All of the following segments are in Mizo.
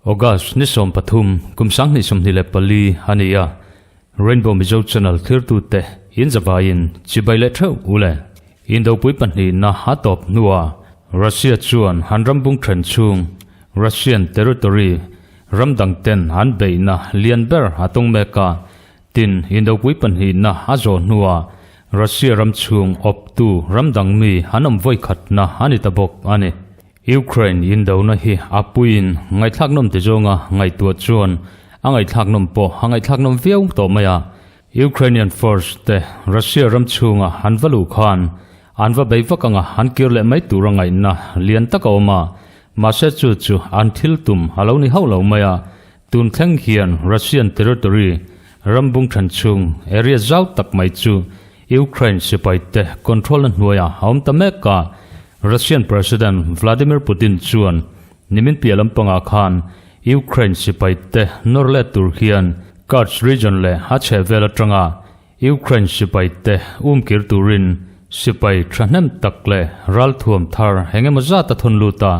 August ni 13 kum 2024 a ni a, Rainbow Mizo Channel thirtute in zavaiin chibai leh theuh u le. Indopui pahnihna a tawp hnuah Russia chuan an ram bung then chhung Russian territory ram dangten an beihna lian ber a tung mek a, tin Indopui pahnihna a zawh hnuah Russia ram chhung awptu ram dang mi an awm vawi khatna a ni ta bawk a ni. Ukraine indona hi a puiin ngaihthlak nawm ti zawnga ngaihtuah chuan a ngaihthlak nawm pawh a ngaihthlak nawm viau tawh mai a. Ukrainian force te Russia ram chhunga an va luh khan an va bei vak anga an kir leh mai tura ngaihna lian tak a awm a, mahse chu chu an thil tum a lo ni hauh lo mai a, tun thleng hian Russian territory ram bung then chhung area zau tak mai chu Ukraine sipai te control na hnuaiah a awm ta mek a, Russian President Vladimir Putin chuan nimin piah lampangah khan Ukraine sipai te nawr let tur hian Kursk region leh a chhehvel atanga Ukraine sipai te umkir turin sipai thahnem tak leh ralthuam thar eng emaw zat a thawn lut a,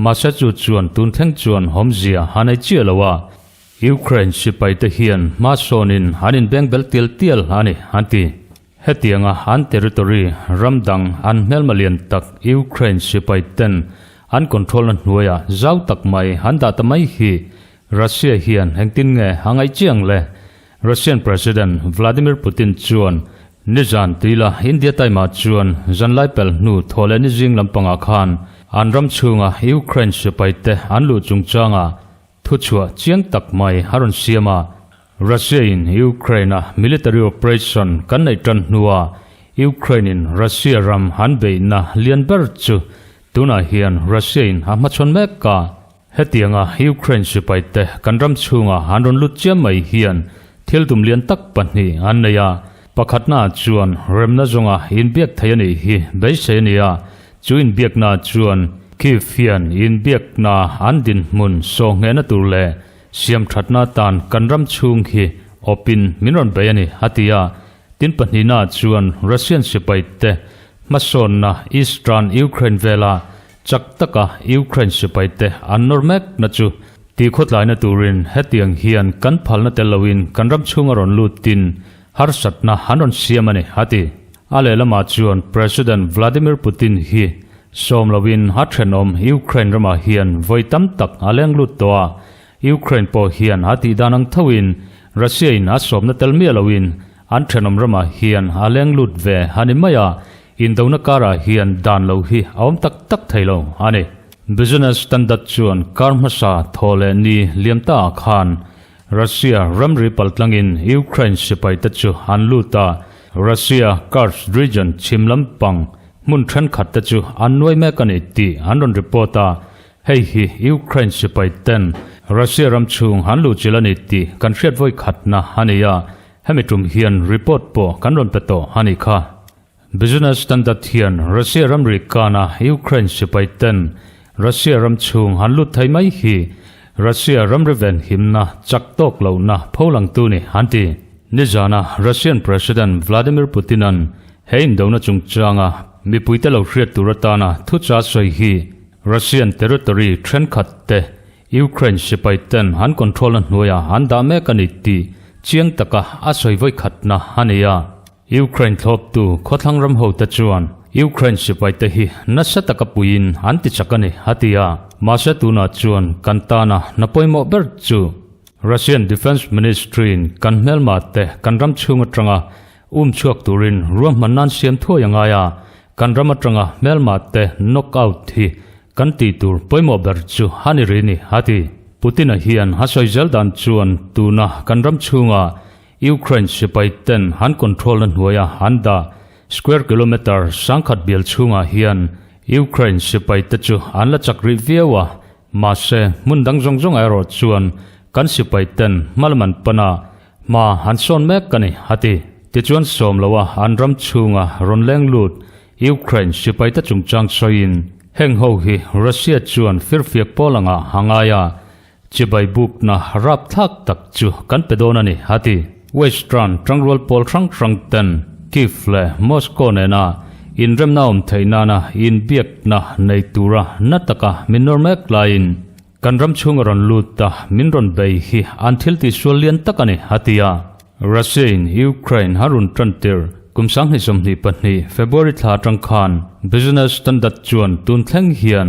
mahse chu chuan tun thleng chuan hawmzia a nei chiah lo a, Ukraine sipai te hian hma sawnin an inbeng bel tial tial a ni, an ti. Hetianga an territory ram dang an hmelma lian tak Ukraine sipai ten an control na hnuaiah zau tak mai an dah ta mai hi Russia hian engtin nge a ngaih chiang le? Russian President Vladimir Putin chuan nizan tuila India taimah chuan zanlai pel hnu thaw leh nizing lampangah khan an ram chhunga Ukraine sipai te an luh chungchangah Thuchhuah chiang tak mai a rawn siam a, Russia-in Ukraine-a military operation kan neih tan hnua Ukraine-in Russia ram an beihna lian ber chu tunah hian Russia-in a hmachhawn mek a. Hetianga Ukraine sipaite kan ram chhunga an rawn lut chiam mai hian thil tum lian tak pahnih an nei a, pakhatna chuan remna zawnga inbiak thei a nih hi beisei a ni a, Chu inbiakna chuan Kyiv hian inbiakna an dinhmun sawhnghehna tur leh siamthatna atan kan ram chhung hi awpin min rawn bei a ni, a ti a. Tin pahnihna chuan Russian sipaite hmasawnna Eastern Ukraine vela chak taka Ukraine sipaite an nawr mekna chu tihkhawtlaina turin hetiang hian kan phalna tel loin kan ram chhunga rawn lutin harsatna an rawn siam a ni, a ti. A lehlamah chuan President Vladimir Putin hi sawm loin a thenawm Ukraine ramah hian vawi tam tak a leng lut tawh a, Ukraine pawh hian a tih dan ang thoin Russia in a sawmna tel miah loin an thenawm ramah hian a leng lut ve a ni mai a, indona karah hian dan lo hi a awm tak tak thei lo a ni. Business Standard chuan kar hmasa thaw leh ni liam ta ah khan Russia ramri paltlangin Ukraine sipaite chu an lut a, Russia Kursk region chhim lampang hmun thenkhatte chu an nuai mek a ni tih an rawn report a, hei hi Ukraine sipaiten Russia ram chhung an luhchilh a ni tih kan hriat vawi khatna a ni a, hemi tum hian report pawh kan rawn pe tawh a nih kha. Business Standard hian Russia ramri kana Ukraine sipaiten Russia ram chhung an lut thei mai hi Russia ramri venhimna chak tawk lohna pholangtu ni an ti. Nizana Russian President Vladimir Putin-a'n he indona chungchanga mipuite lo hriat tur atana thucha sawi hi Russian territory thenkhat te Ukraine sipaiten an control-na hnuaiah an dah mek a ni tih chiang taka a sawi vawikhatna a ni a. Ukraine thlawptu khawthlang ram hote chuan Ukraine sipaite hi nasa taka puiin an ti chak a ni, a ti a. Mahse tunah chuan kan tana hna pawimawh ber chu Russian Defence Ministry-in kan hmelma te kan ram chhung atanga um chhuak turin ruahman nan siam thuai a ngai a, kan ram atanga hmelma te knock out hi kan tih tur pawimawh ber chu a ni rih ni, a ti. Putin-a hian a sawi zel dan chuan tuna kan ram chhunga Ukraine sipai ten an control na hnuaia an dah square kilometre sangkhat bial chhungah hian Ukraine sipai te chu an la chak rih viau a, mahse hmun dang zawng zawng erawh chuan kan sipai ten hmalam an pan a, hma an sawn mek a ni, a ti. Tichuan sawm loa an ram chhunga rawn leng lut Ukraine sipai te chungchang sawiin heng ho hi Russia chuan firfiak pawl anga a ngai a, Chibai bukna rapthlak tak chu kan pe dawn a ni, a ti. Western tangrual pawl hrang hrang ten Kyiv leh Moscow nena inremna awm theih nana inbiakna nei tura na taka min nawr mek laiin kan ram chhunga rawn lut a min rawn bei hi an thil tihsual lian tak a ni, a ti a. Russia-in Ukraine a rawn tan tir kum 2022 February thla atang khan Business Standard chuan tun thleng hian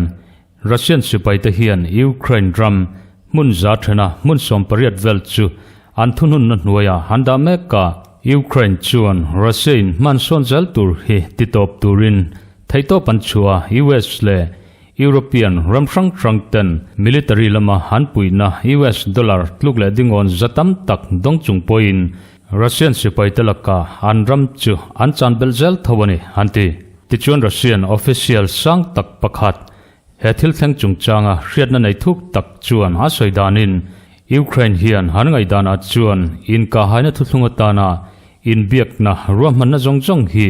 Russian sipaite hian Ukraine ram hmun za thena hmun 18 vel chu an thununna hnuaiah an dah mek a. Ukraine chuan Russia-in hman sawn zel tur hi titawp turin theihtawp an chhuah a, US leh European ram hrang hrang ten military lama an puihna US dollar tluk leh dingawn za tam tak dawng chung pawhin Russian sipaite lakah an ram chu an chan belh zel tho a ni, an ti. Tichuan Russian official sang tak pakhat he thil thleng chungchanga hriatna nei thuk tak chuan a sawi danin Ukraine hian an ngaihdanah chuan inkahhaina thuthlung atana inbiakna ruahmanna zawng zawng hi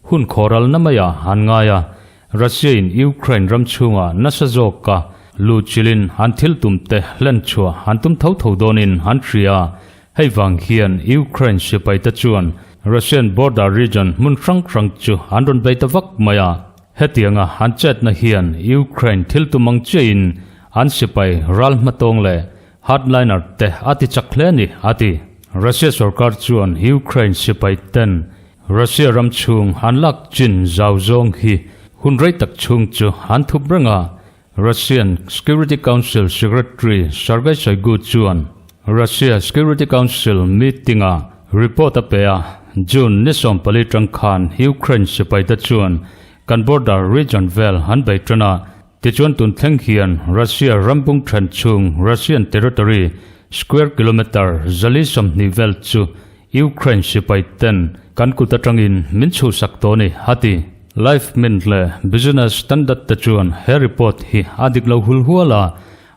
hun khawralna maiah an ngai a, Russia-in Ukraine ram chhungah nasa zawka luhchilhin an thil tumte hlen chhuah an tum tho tho dawnin an hria. Hei vang hian Ukraine sipaite chuan Russian border region hmun hrang hrang chu an rawn bei ta vak mai a. Hetianga an chetna hian Ukraine thil tum ang chiahin an sipai ral hmatawng leh hardliner te a ti chak hle a ni, a ti. Russia sorkar chuan Ukraine sipai ten Russia ram chhung an lak chin zau zawng hi hun rei tak chhung chu an thup reng a, Russian Security Council Secretary Sergei Shoigu chuan Russia Security Council meeting-ah report a pe a, June ni 14 tang khan Ukraine sipaite chuan kan border region vel an bei tan a, tichuan tun thleng hian Russia rambung then chhung Russian territory square kilometre 420 vel chu Ukraine sipai ten kan kut atangin min chhuhsak tawh a ni, a ti. Life Mint leh Business Standard te chuan he report hi a dik lo hul hual a,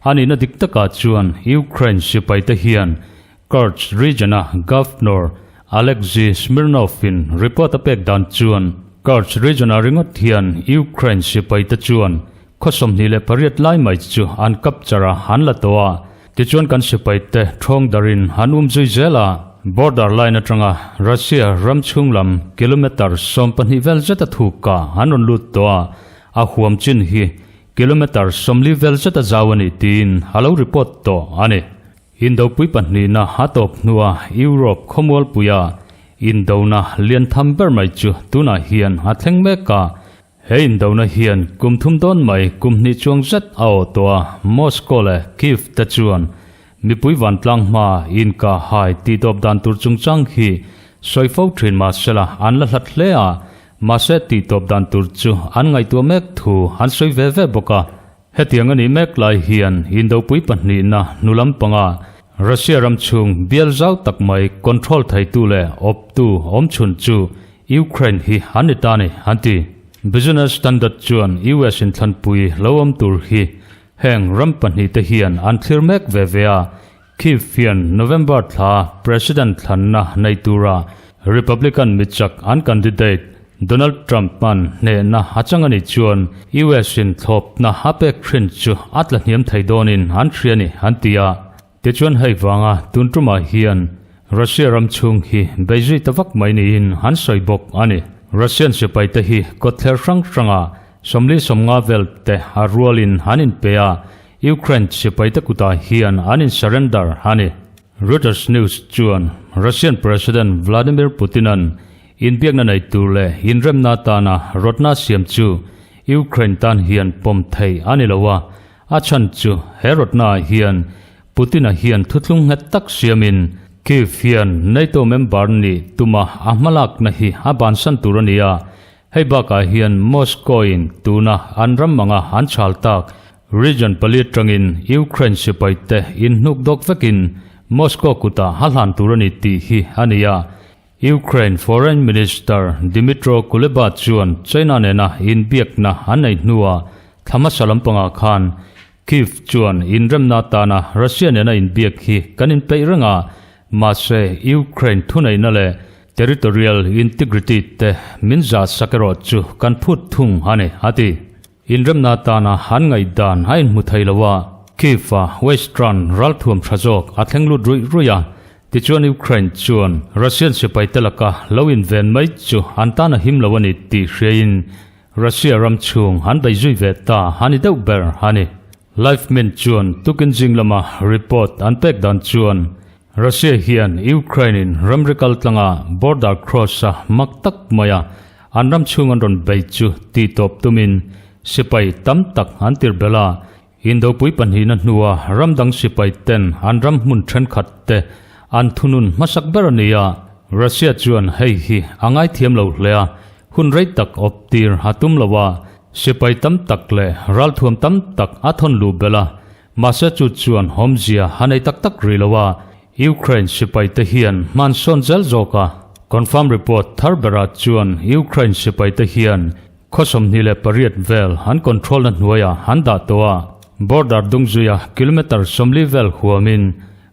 a nihna dik takah chuan Ukraine sipai te hian Kursk region-a Governor Alexei Smirnov-in report a pek dan chuan Kursk region-ah ringawt hian Ukraine sipai te chuan khaw 28 lai mai chu an capture a, an la tawh a. Tichuan kan sipaite thawng darin an um zui zel a, border line atanga Russia ram chhung lam kilometre 12 vel zeta thuk ah an rawn lut tawh a, a huam chin hi kilometre 40 vel zeta zau a ni tiin a lo report tawh a ni. Indopui pahnihna a tawp hnua Europe khawmualpuia indona lian tham ber mai chu tunah hian a thleng mek a, He indona hian kum thum dawn mai kum hnih chuang zet a awh tawh a, Moscow leh Kyiv te chuan mipui vantlang hma inkah hai tihtawp dan tur chungchang hi sawi fo thin mahsela an la hlat hle a, mahse tihtawp dan tur chu an ngaihtuah mek thu an sawi ve ve bawk a. Hetiang a nih mek lai hian indopui pahnihna hnu lampanga Russia ram chhung bial zau tak mai control theitu leh awptu awmchhun chu Ukraine hi an ni ta ni, an ti. Business Standard chuan US inthlanpui lo awm tur hi heng ram pahnihte hian an thlir mek ve ve a, Kyiv hian November thla President thlanna nei tura Republican michak an candidate Donald Trump-a'n hnehna a chang a nih chuan US in thlawpna a pek thin chu a tla hniam thei dawnin an hria ni, an ti a. Tichuan hei vanga tun tumah hian Russia ram chhung hi bei zui ta vak mai niin an sawi bawk a ni. Russian sipaite hi kawtthler hrang hranga 45 vel te a rualin an inpe a, Ukraine sipaite kutah hian an in surrender a ni. Reuters News chuan Russian President Vladimir Putin-a'n inbiakna nei tur leh inremna atana rawtna siam chu Ukraine tan hian pawm theih a ni lo a, A chhan chu he rawtnaah hian Putin-a hian thuthlung nghet tak siamin Kyiv hian NATO member nih tuma a hmalakna hi a bansan tur a ni a, hei bakah hian Moscow-in tuna an ram anga an chhal tak region pali atangin Ukraine sipaite inhnuk dawk vekin Moscow kutah a hlan tur a ni tih hi a ni a. Ukraine Foreign Minister Dmytro Kuleba chuan China nena inbiakna an nei hnuah thla hmasa lampangah khan Kyiv chuan inremna atana Russia nena inbiak hi kan inpeih reng a, mahse Ukraine thuneihna leh territorial integrity te min zah sak erawh chu kan phut thung a ni, a ti. Inremna atana an ngaihdan a inhmu thei lo a, Kyiv-a Western ralthuam tha zawk a thleng lut ruih ruih a. Tichuan Ukraine chuan Russian sipaite laka lo inven mai chu an tan a him lo a ni tih hriain Russia ram chhung an bei zui ve ta a ni deuh ber a ni. Live Mint chuan tukin zing lama report an pek dan chuan Russia hian Ukraine-in ramri kal tlanga border cross-a mak tak maia an ram chhung an rawn bei chu tihtawp tumin sipai tam tak an tir belh a, Indopui pahnihna hnua ram dang sipai ten an ram hmun thenkhat te an thunun hmasak ber a ni a, Russia chuan hei hi a ngaithiam lo hle a, hun rei tak awp tir a tum lo a, sipai tam tak leh ralthuam tam tak a thawn luh belh a, mahse chu chuan awmzia a nei tak tak rih lo a, Ukraine sipai te hian hman sawn zel zawk a, confirm report thar berah chuan Ukraine sipai te hian Khaw 28 vel an control na hnuaiah an dah tawh a, border dung zuia kilometre 40 vel huamin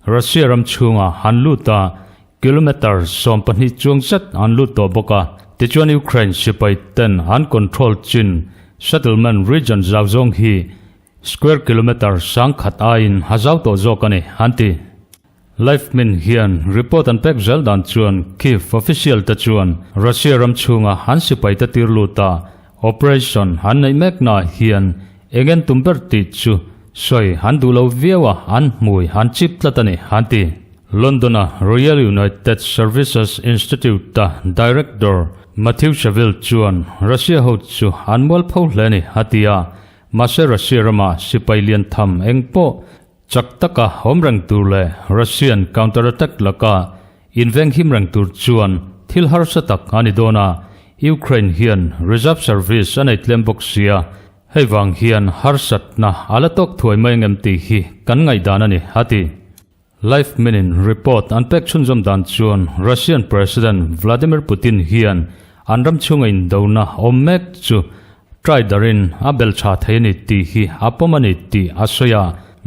Russia ram chhungah an lut a, kilometre 12 chuang zet an lut tawh bawk a. Tichuan Ukraine sipai ten an control chin settlement region zau zawng hi square kilometre 1000 aiin a zau tawh zawk a ni, an ti. Live Mint hian report an pek zel dan chuan Kyiv official te chuan Russia ram chhunga an sipai te tir lut a, operation an neih meknaah hian eng en tum ber tih chu sawi an duh lo viau a, an hmui an chip tlat a ni, an ti. London-a Royal United Services Institute-a director Matthew Savill chuan Russia ho chu an mualpho hle a ni, a ti a, mahse Russia rama sipai lian tham eng pawh Chak taka awm reng tur leh Russian counter-attack laka inveng him reng tur chuan thil harsa tak a ni dawn a, Ukraine hian reserve service a nei tlem bawk sia, hei vang hian harsatna a la tawk thuai mai ngem tih hi kan ngaihdan a ni, a ti. Live Min-in report an pek chhunzawm dan chuan Russian President Vladimir Putin hian an ram chhunga indona awm mek chu Try darin a bel tha thei a ni tih hi a pawm a ni tih a sawi a,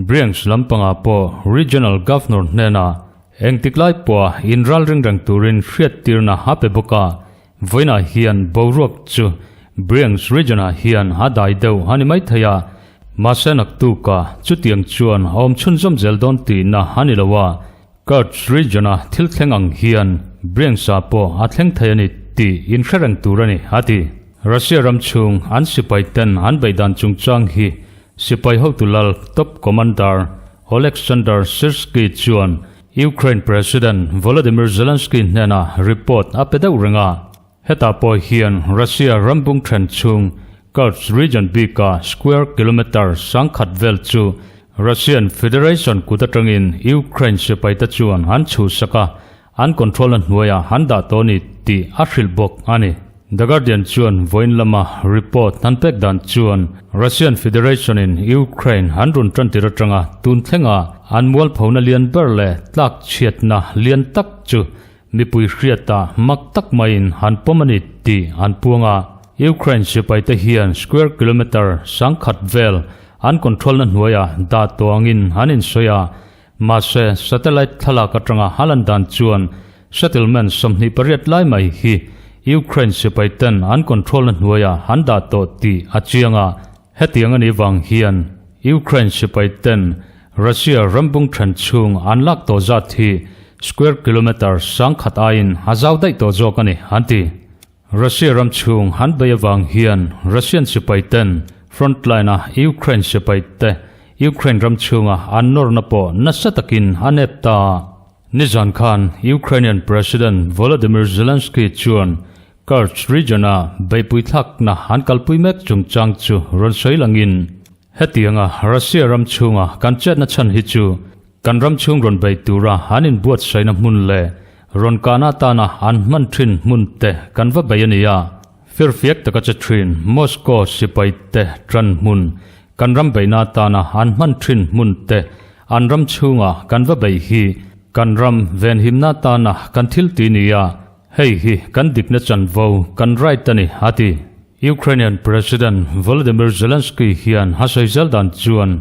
Bryansk lampangah pawh Regional Governor hnenah engtik lai pawha inral ring reng turin hriattirna a pe bawk a, vawiinah hian boruak chu Bryansk region-ah hian a dai deuh a ni maithei a, mahse naktuka chutiang chuan a awm chhunzawm zel dawn tihna a ni lo a, Kurds region-a thil thleng ang hian Bryansk-ah pawh a thleng thei a ni tih inhre reng tur a ni, a ti. Russia ram chhung an sipai ten an beihdan chungchang hi sipai hotu lal top commander Oleksandr Syrskyi chuan Ukraine President Volodymyr Zelenskyy hnenah report a pe deuh reng a. Hetah pawh hian Russia ram bung then chhung Kursk region bika square kilometre 1000 vel chu Russian Federation kut atangin Ukraine sipaite chuan an chhuhsak a, an control-na hnuaiah an dah tawh a ni tih a hrilh bawk a ni. The Guardian chuan vawiin lama report an pek dan chuan Russian Federation-in Ukraine an rawn tantir atanga tun thlenga an mualphona lian ber leh tlakchhiatna lian tak chu Mipui hriatah mak tak maiin han pawm a ni tih an puang a, Ukraine sipaite hian square kilometre 1000 vel an control-na hnuaiah dah tawh angin an insawi a, mahse satellite thlalak atanga a lan dan chuan settlement 28 lai mai hi Ukraine sipaiten an control-na hnuaiah an dah tawh tih a chiang a, hetiang a nih vang hian Ukraine sipaiten Russia rambung then chhung an lak tawh zat hi square kilometre 1000 aiin a zau daih tawh zawk a ni, an ti. Russia ram chhung an bei avang hian Russian sipai ten front line-a Ukraine sipai te Ukraine ram chhunga an nawrna pawh nasa takin a nep ta. Nizan khan Ukrainian President Volodymyr Zelensky chuan Kursk region-a beihpui thlakna an kalpui mek chungchang chu rawn sawi langin, Hetianga Russia ram chhunga kan chetna chhan hi chu kan ram chhung rawn bei tura an inbuatsaihna hmun leh rawn kahna atana an hman thin hmun te kan va bei a ni a. Firfiak taka che thin Moscow sipai te tan hmun, kan ram beihna atana an hman thin hmun te an ram chhunga kan va bei hi kan ram venhimna atana kan thil ti ni a, hei hi kan dikna chanvo kan right a ni, a ti. Ukrainian President Volodymyr Zelenskyy hian a sawi zel dan chuan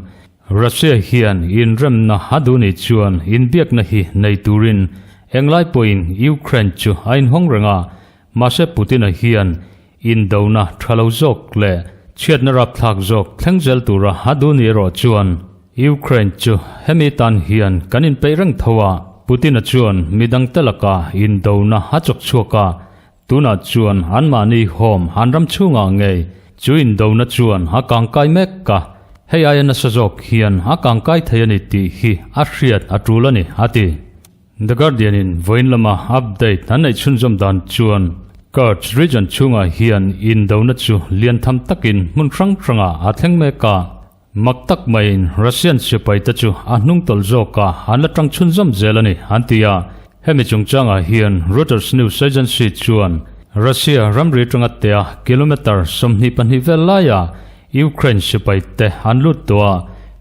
Russia hian inremna a duh nih chuan inbiakna hi nei turin englai pawhin Ukraine chu a inhawng reng a, mahse Putin-a hian indona tha lo zawk leh chhiatna rapthlak zawk thleng zel tura a duh nih erawh chuan Ukraine chu hemi tan hian kan inpeih reng tho a. Putin-a chuan midangte laka indona a chawk chhuak a, tunah chuan anmahni home an ram chhungah ngei chu indona chuan a kangkai mek a, hei aia nasa zawk hian a kangkai thei a ni tih hi a hriat a tul a ni, a ti. The Guardian in vawiin lama update an neih chhunzawm dan chuan Kurds region chhungah hian indona chu lian tham takin hmun hrang hrangah a thleng mek a, Mak tak maiin Russian sipaite chu a hnung tawlh zawkah an la tang chhunzawm zel a ni, an ti a. Hemi chungchangah hian Reuters news agency chuan Russia ramri atanga tea kilometre 22 vel laiah Ukraine sipaite an lut tawh a,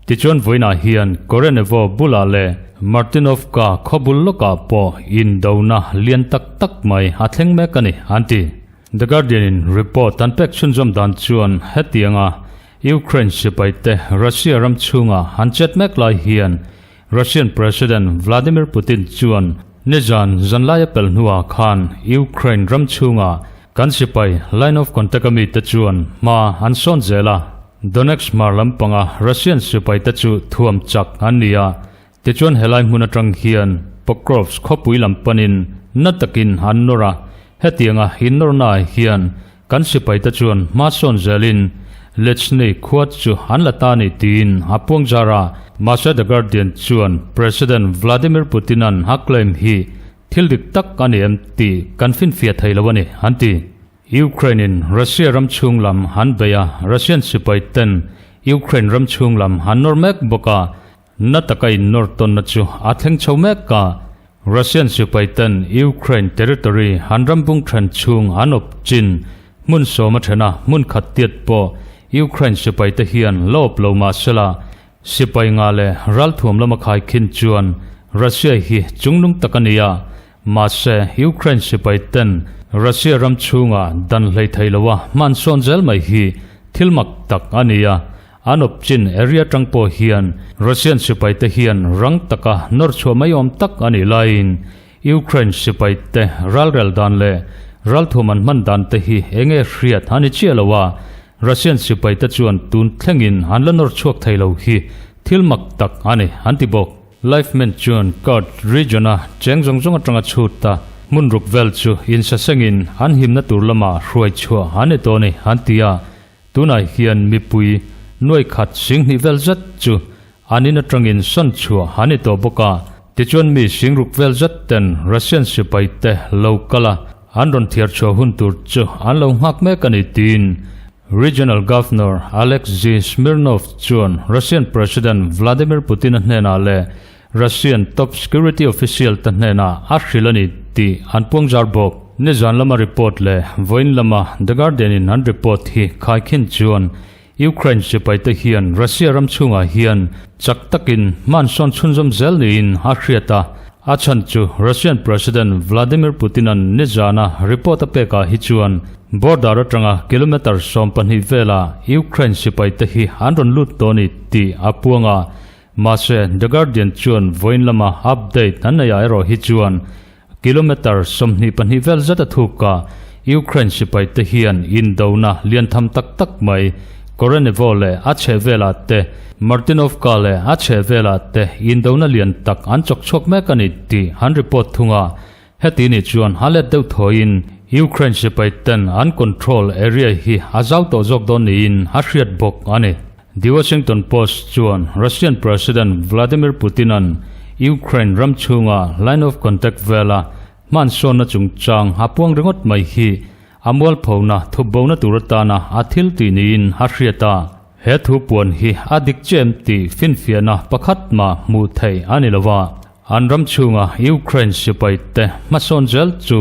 tichuan vawiinah hian Korenevo bulah leh Martynovka khaw bul lawkah pawh indona lian tak tak mai a thleng mek a ni, an ti. The Guardian in report an pek chhunzawm dan chuan hetianga Ukraine sipaite Russia ram chhunga an chet mek lai hian Russian President Vladimir Putin chuan nizan zanlai a pel hnuah khan Ukraine ram chhunga kan sipai line of contact a mite chuan hma an sawn zel a. Donetsk hmar lampanga Russian sipaite chu thuam chak an ni a, tichuan helai hmun atang hian Pokrovsk khawpui lam panin na takin an nawr a, hetianga innawrnaah hian Kan sipaite chuan hma sawn zelin Lechny khua chu an la ta ni tiin a puang zar a, mahse The Guardian chuan President Vladimir Putin-a'n a claim hi thil dik tak a ni em tih kan finfiah thei lo a ni, an ti. Ukraine-in Russia ram chhung lam an bei a, Russian sipaiten Ukraine ram chhung lam an nawr mek bawk a, Na taka innawr tawnna chu a thleng chho mek a, Russian sipaiten Ukraine territory an ram bung then chhung an awp chin hmun sawm a then a, hmun khat tiat pawh Ukraine sipaite hian la awp lo mah sela, sipai nga leh ralthuam lama khaikhin chuan Russia hi chungnung tak a ni a, mahse Ukraine sipaiten Russia ram chhunga dan hlei thei loa hman sawn zel mai hi thil mak tak a ni a, An awp chin area atang pawh hian Russian sipaite hian rang taka nawr chhuah mai awm tak a nih laiin Ukraine sipaite ralrel dan leh ralthuam an hman dan te hi eng nge hriat a ni chiah lo a, Russian sipaite chuan tun thlengin an la nawr chhuak thei lo hi thil mak tak a ni an ti bawk. Lifeman chuan Kurd region-a cheng zawng zawng atanga chhut a, hmun ruk vel chu insasengin an himna tur lamah hruai chhuah an ni tawh a ni an ti a. Tunah hian mipui nuai khat 2000 vel zet chu an in atangin sawn chhuah an ni tawh bawk a, tichuan mi 6000 vel zet ten Russian sipai te lo kal a, an rawn thiar chhuah hun tur chu an lo nghak mek a ni tiin Regional Governor Alexei Smirnov chuan Russian President Vladimir Putin-a hnenah leh Russian top security official te hnenah a hrilh a ni tih an puang zar bawk. Nizan lama report leh vawiin lama The Guardian in an report hi khaikhin chuan Ukraine sipai te hian Russia ram chhungah hian chak takin hman sawn chhunzawm zel niin a hriat a, a chhan chu Russian President Vladimir Putin-a'n nizana report a pekah hi chuan border atanga kilometre 12 velah Ukraine sipai te hi an rawn lut tawh a ni tih a puang a. Mahse, The Guardian chuan vawiin lama update an neihah erawh hi chuan kilometre 22 vel zet a thuk a, Ukraine sipaite hian indona lian tham tak tak mai Korenevo leh a chhehvelah te, Martynovka leh a chhehvelah te indona lian tak an chawk chhuak mek a ni tih an report thung a. Heti nih chuan a let deuh thawiin Ukraine sipaiten an control area hi a zau tawh zawk dawn niin a hriat bawk a ni. The Washington Post chuan Russian President Vladimir Putin-a'n Ukraine ram chhunga line of contact vela hmansawnna chungchang a puang ringawt mai hi a mualphona thupbona tur atana a thil tih niin a hriat a. He thu puan hi a dik chem tih finfiahna pakhat mah hmuh theih a ni lo a. An ram chhunga Ukraine sipaite hmasawn zel chu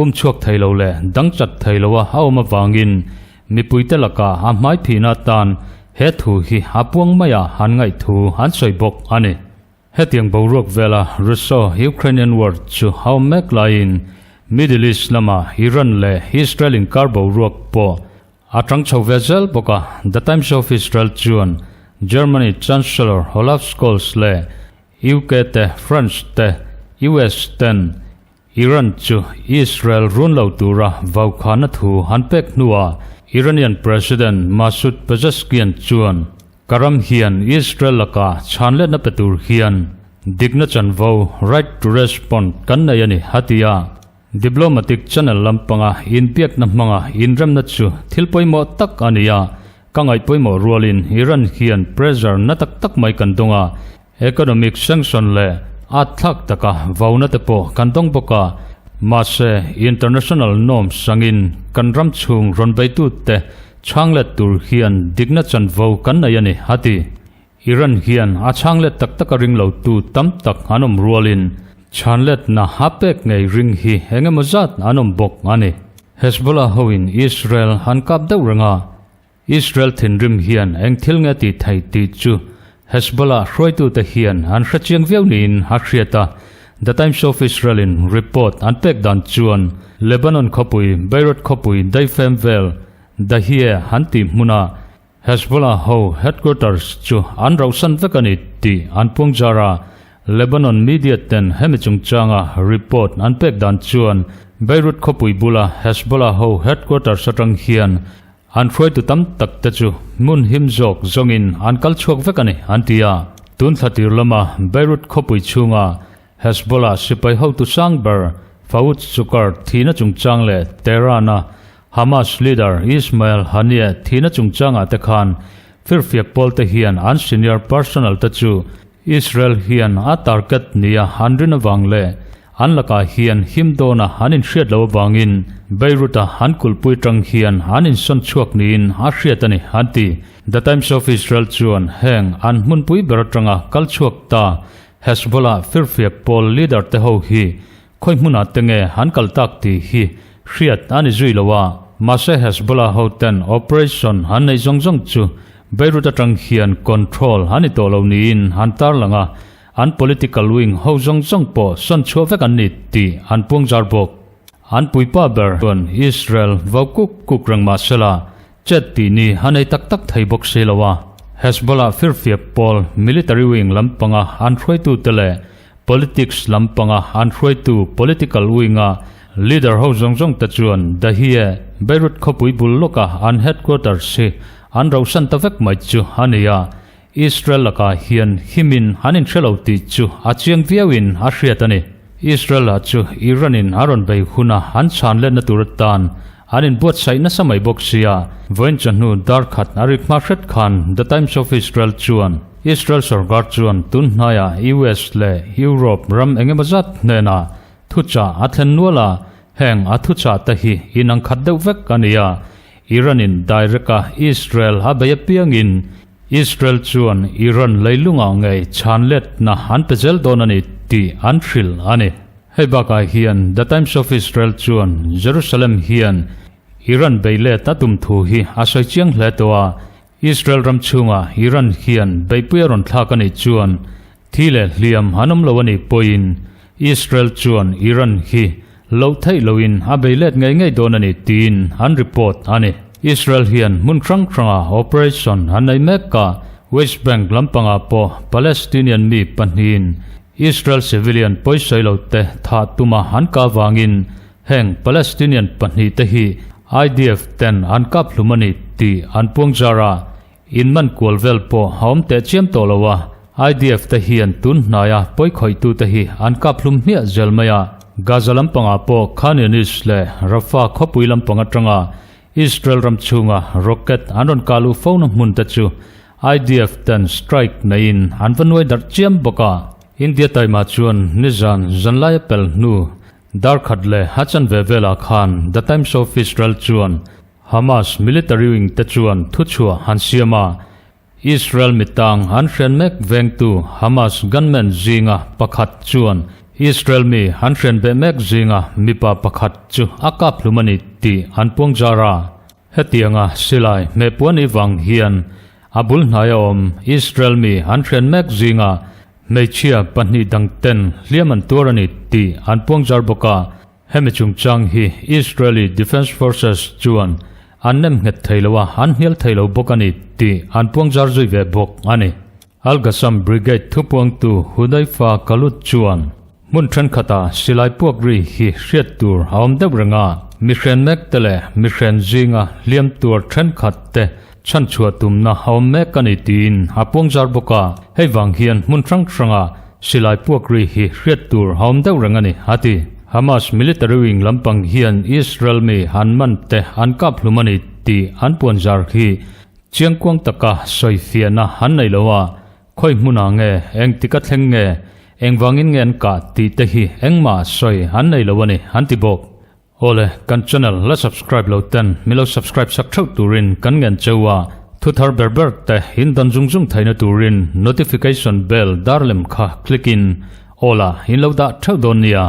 um chhuak thei lo leh dang chat thei loa a awm avangin mipuite lakah a hmai phihna atan he thu hi a puang maia an ngaih thu an sawi bawk a ni. Hetiang boruak vela Russo-Ukrainian War chu a awm mek laiin Middle East lama Iran leh Israel inkar boruak pawh a tang chho ve zel bawk a. The Times of Israel chuan Germany Chancellor Olaf Scholz leh UK te, France te, US ten Iran chu Israel run lo tura vaukhana thu an pek hnuah Iranian President Masoud Pezeshkian chuan ka ram hian Israel lakah chhanletna pe tur hian Dikna chanvo, right to respond, kan nei a ni, a ti a. Diplomatic channel lampanga inbiakna hmanga inremna chu thil pawimawh tak a ni a, ka ngaih pawimawh rualin Iran hian pressure na tak tak mai kan dawng a, economic sanction leh at thlak taka vauna te pawh kan dawng bawk a, mahse international norms angin kan ram chhung rawn beitute chhang let tur hian dikna chanvo kan nei a ni, a ti. Iran hian a chhanglet tak tak a ring lo tu tam tak an awm rualin chhanletna a pek ngei ring hi eng emaw zat an awm bawk a ni. Hezbollah hoin Israel an kap deuh reng a, Israel thinrim hian eng thil nge tih theih tih chu Hezbollah hruaitute hian an hrechiang viau niin a hriat a, The Times of Israel in report an pek dan chuan Lebanon khawpui Beirut khawpui daifem vel Dahiyeh an tih hmuna Hezbollah ho headquarters chu an rauhsan vek a ni tih an puang zar a, Lebanon media ten hemi chungchanga report an pek dan chuan Beirut khawpui bula Hezbollah ho headquarters atang hian an hruaitu tam tak te chu hmun him zawk zawngin an kal chhuak vek a ni an ti a. Tun thla tir lama Beirut khawpui chhunga Hezbollah sipai hotu sang ber Fawad Shukr thihna chungchang leh Tehran-a Hamas leader Ismail Haniyeh thihna chungchangah te khan firfiak pawl te hian an senior personnel te chu Israel hian a target nia an rin avang leh an lakah hian him dawna an inhriat loh avangin Beirut-a an kulhpui tang hian an insawn chhuak niin a hriat a ni, an ti. The Times of Israel chuan heng an hmunpui ber atanga kal chhuak ta Hezbollah firfiak pawl leader te ho hi Khawi hmunah te nge an kal tak tih hi hriat a ni zui lo a, mahse Hezbollah ho ten operation an neih zawng zawng chu Beirut atang hian control a ni tawh lo niin an tarlang a, an political wing ho zawng zawng pawh sawn chhuah vek an ni tih an puang zar bawk. An puipa ber chuan Israel vau kuk kuk reng mahsela Chet tih ni a nei tak tak thei bawk si lo a, Hezbollah firfiak pawl military wing lampanga an hruaitute leh politics lampanga an hruaitu political wing-a leader ho zawng zawng te chuan Dahiyeh, Beirut khawpui bul lawka an headquarters hi an rohsan ta vek mai chu a ni a, Israel lakah hian himin an inhre lo tih chu a chiang viauin a hriat a ni. Israel-ah chu Iran-in a rawn bei huna an chhan letna tur atan An inbuatsaih nasa mai bawk sia, vawiin chawhnu dar khat a rik hma hret khan The Times of Israel chuan Israel sorkar chuan tun hnaiah US leh Europe ram eng emaw zat hnenah thuchah a thlen nual a, heng a thuchah te hi inang khat deuh vek a ni a, Iran-in direct a Israel a bei apiangin Israel chuan Iran leilungah ngei chhan letna an pe zel dawn a ni tih an hrilh a ni. Hei bakah hian The Times of Israel chuan Jerusalem hian Iran bei let a tum thu hi a sawi chiang hle tawh a, Israel ram chhungah Iran hian beihpui a rawn thlak a nih chuan thi leh hliam an awm lo a nih pawhin Israel chuan Iran hi loh theih loin a bei let ngei ngei dawn a ni tiin an report a ni. Israel hian hmun hrang hranga operation an nei mek a, West Bank lampangah pawh Palestinian mi pahnihin Israel civilian pawisawi lo te thah tuma an kah vangin heng Palestinian pahnihte hi IDF ten an kap hlum a ni tih an puang zar a, in man kual vel pawh a awm teh chiam tawh lo a, IDF te hian tun hnaia pawikhawihtu te hi an kap hlum hmiah zel mai a. Gaza lampangah pawh Khan Younis leh Rafah khawpui lampang atanga Israel ram chhunga rocket an rawn kah luh fo na hmun te chu IDF ten strike neiin an va nuai darh chiam bawk a. India taima chuan nizan zanlai a pel hnu dar khat leh a chanve velah khan The Times of Israel chuan Hamas military wing te chuan thuchhuah an siam a, Israel mitang an hrian mek vengtu Hamas gunman zinga pakhat chuan Israel mi an hrian beh mek zinga mipa pakhat chu a kap hlum a ni tih an puang zar a. Hetianga silai hmehpuan i vang hian a bul hnaia awm Israel mi an hrian mek zinga hmeichhia pahnih dangten hliam an tuar a ni tih an puang zar bawk a. Hemi chungchang hi Israeli Defence Forces chuan an nem nghet thei lo a, an hnial thei lo bawk a ni tih an puang zar zui ve bawk a ni. Al-Qassam Brigade thupuangtu Hudhaifa Kalut chuan hmun thenkhatah silai puak ri hi hriat tur a awm deuh reng a, mihren mek te leh mihren zinga hliam tuar thenkhat te chhanchhuah tumna a awm mek a ni tiin a puang zar bawk a, hei vang hian hmun hrang hranga. Silai puak ri hi hriat tur a awm deuh reng a ni, a ti. Hamas military wing lampang hian Israel mi an man te an kap hlum a ni tih an puan zar khi chiangkuang taka sawi fiahna an nei lo a, khawi hmunah nge, engtik a thleng nge, engvangin nge an kah tih te hi engmah sawi an nei lo a ni, an ti bawk. Awle, kan channel la subscribe lo ten min lo subscribe sak theuh turin kan ngen cheu a, thu thar ber ber te in dan zung zung theihna turin notification bell dar lem kha click in all ah in lo dah theuh dawn nia.